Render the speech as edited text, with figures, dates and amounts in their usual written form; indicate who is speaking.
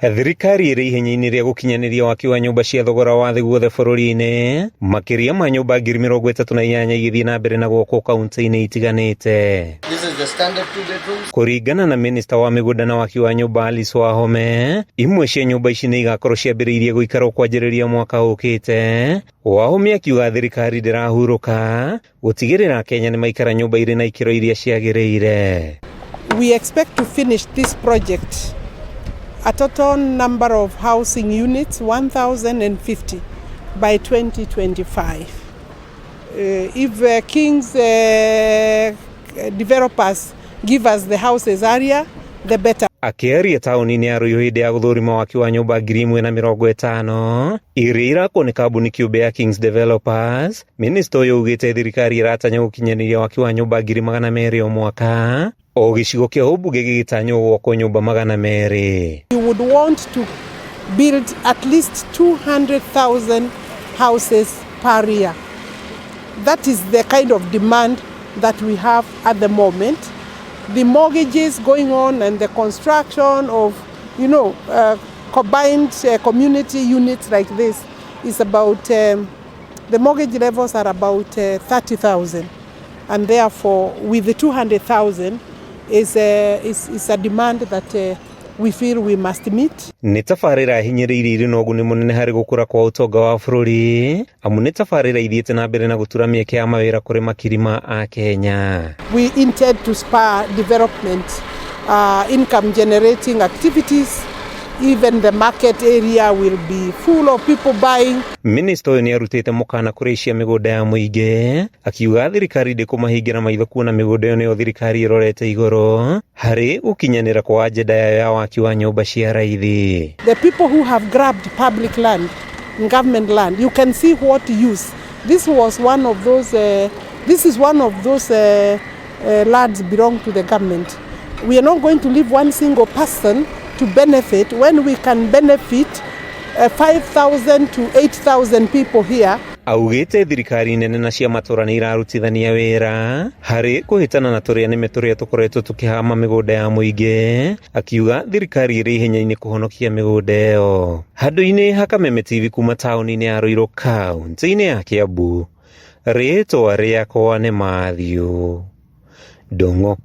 Speaker 1: Thirikari ĩrĩ ihenya-inĩ rĩa gũkinyanĩria waki wa nyũmba cia thogora wa thĩ guothe bũrũri-inĩ, makĩria ma nyũmba 38,000 igĩthiĩ na mbere na gwakwo kaunti-inĩ itiganĩte.
Speaker 2: This is the standard two bedrooms.
Speaker 1: Kũringana na minista wa mĩgũnda na waki wa nyũmba Alice Wahome, imwe cia nyũmba ici nĩ igakorwo ciambĩrĩirie gũikarwo kwanjĩrĩria mwaka ũkĩte. Wahome akiuga thirikari ndĩrahurũka gũtigĩrĩra Kenya nĩ maikara nyũmba irĩ na ikĩro iria ciagĩrĩire.
Speaker 3: We expect to finish this project, a total number of housing units 1,050 by 2025. If King's developers give us the houses earlier, the better.
Speaker 1: Akĩaria taũni-inĩ ya Ruiru hĩndĩ ya gũthũrima waki wa nyũmba 1,050 iria irakwo nĩ kambuni kĩũmbe ya Kings Developers, minista ũyũ augĩte thirikari ĩratanya gũkinyanĩria waki wa nyũmba 200,000 o mwaka, o gĩcigo kĩa ũmbunge gĩgĩtanywo gwakwo nyũmba 200.
Speaker 3: We would want to build at least 200,000 houses per year. That is the kind of demand that we have at the moment. The mortgages going on and the construction of combined community units like this is about, the mortgage levels are about 30,000. And therefore, with the 200,000 is a demand that we feel we must meet.
Speaker 1: Nĩ tabarĩra hinyĩrĩirie irĩ na ũguni mũnene harĩ gũkũra kwa ũtonga wa bũrũri, amu nĩ tabarĩra ithiĩte na mbere na gũtura mĩeke ya mawĩra kũrĩ makiri ma akenya.
Speaker 3: We intend to spur development, income generating activities. Even the market area will be full of people buying.
Speaker 1: Minista ũyũ nĩ arutĩte mũkana kũrĩ cia mĩgũnda ya mũingĩ, akiuga thirikari ndĩkũmahingĩra maitho kuona mĩgũnda ĩyo nĩyo thirikari ĩrorete igũrũ harĩ gũkinyanĩra kwa agenda yayo ya waki wa nyũmba cia raithi.
Speaker 3: The people who have grabbed public land, government land, you can see what use. This was one of those, this is one of those lands belong to the government. We are not going to leave one single person to benefit when we can benefit 5,000 to 8,000 people here.
Speaker 1: Augĩte thirikari nene na cia matũra nĩ irarutithania wĩra harĩ kũhĩtana na tũrĩa nĩme tũrĩa tũkoretwo tũkĩhama mĩgũnda ya mũingĩ, akiuga thirikari ĩrĩ ihenya-inĩ kũhonokia mĩgũnda ĩyo. Handũ-inĩ ha Kameme TV kuma taũni-inĩ ya Ruiru, kaunti-inĩ ya Kiambu, rĩtwa rĩakwa nĩ Matthew Ndung'u.